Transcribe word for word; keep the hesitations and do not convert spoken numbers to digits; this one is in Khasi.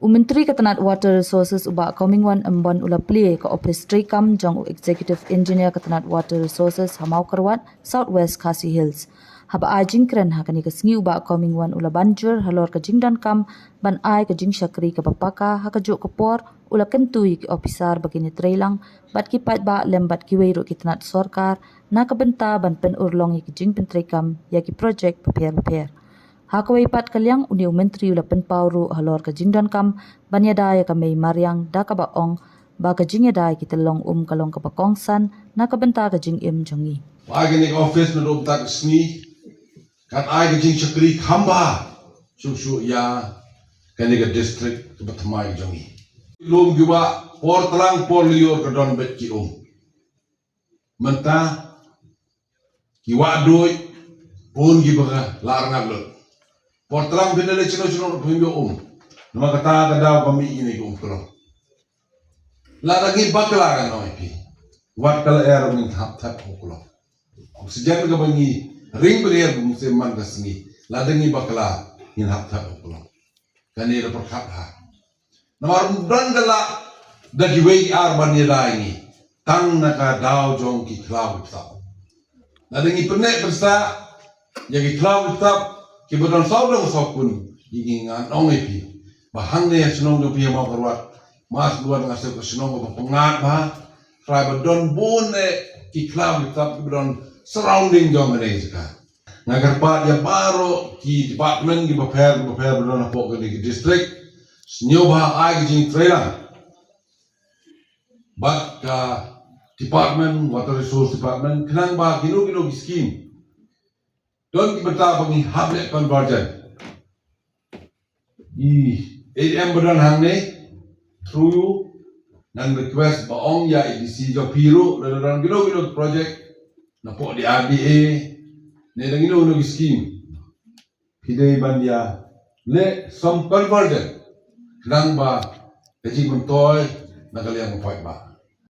U Myntri ka tnat Water Resources u Bah Comingone Ymbon u la plie ka ophis treikam jong u Executive Engineer ka tnat Water Resources ha Mawkyrwat, South West Khasi Hills. Haba ai jingkren ha kane ka sngi u Bah Comingone u la ban jur halor ka jingdonkam ban ai ka jingshakri kaba paka ha kajuh ka por u la kyntu ïa ki ophisar ba kin ïatreilang bad ki paidbah lem bad kiwei ruh ki tnat sorkar na ka bynta ban pynurlong ïa ki jingpyntreikam ïa ki projek bapher bapher. Ha kawei pat ka liang une u Myntri u la pynpaw ruh halor ka jingdonkam ban ïada ïa ka mei mariang da kaba ong ba ka jingïada ïa ki tyllong um ka long kaba kongsan na ka bynta ka jingim jong ngi. Ba kane ka office naduh mynta ka sngi kan ai ka jingshakri kham bha shuh shuh ïa kane ka district kaba thymmai jong ngi. Lum ki wah por tlang por lyiur ka don beit ki um. Mynta ki wah duh bun kiba la rngat lut. Por tlang phin leit shano shano ruh phim ïoh um. Namar kata ka daw ka mih ïa kine ki um klong. Lada ngi bakla, ngan ong ïa phi, wat ka lyer ruh ngin hap thep ha u klong. Oxygen kaba ngi ring bniah bymsem man ka sngi, lada ngi bakla ngin hap thep ha u klong. Kane da pyrkhat ha. Namar ym don ka lah da kiwei ki ar ban ïada ïa ngi tang na ka daw jong ki khlaw ki bthap. Lada ngi pynneh pynsah ïa ki khlaw ki bthap kiba don saw dong saw kun, ïa ngi, ngan ong ïa phi ba hangne ha shnong jong phi ha Mawkyrwat, Mawkyrwat nga sngew ka shnong kaba pyngngad bha, trai ba don bun eh ki khlaw ki bthap kiba don surrounding jong kane ka jaka. Nga kyrpad ïa baroh ki department kiba pher kiba pher ba don hapoh kane ka district, sngewbha ai ka jingtreilang bad ka department, Water Resource Department, khnang ba kino kino ki scheme don ki bynta ba ngi hap leh conversion. I A D M ba don hangne, through you, ngan request ba ong ïa i D C jong phi ruh, lada don kino kino project napoh D R D A ne da kino kino ki scheme, phi dei ban ïa leh some conversion khnang ba ka jingmyntoi na ka liang ka paidbah.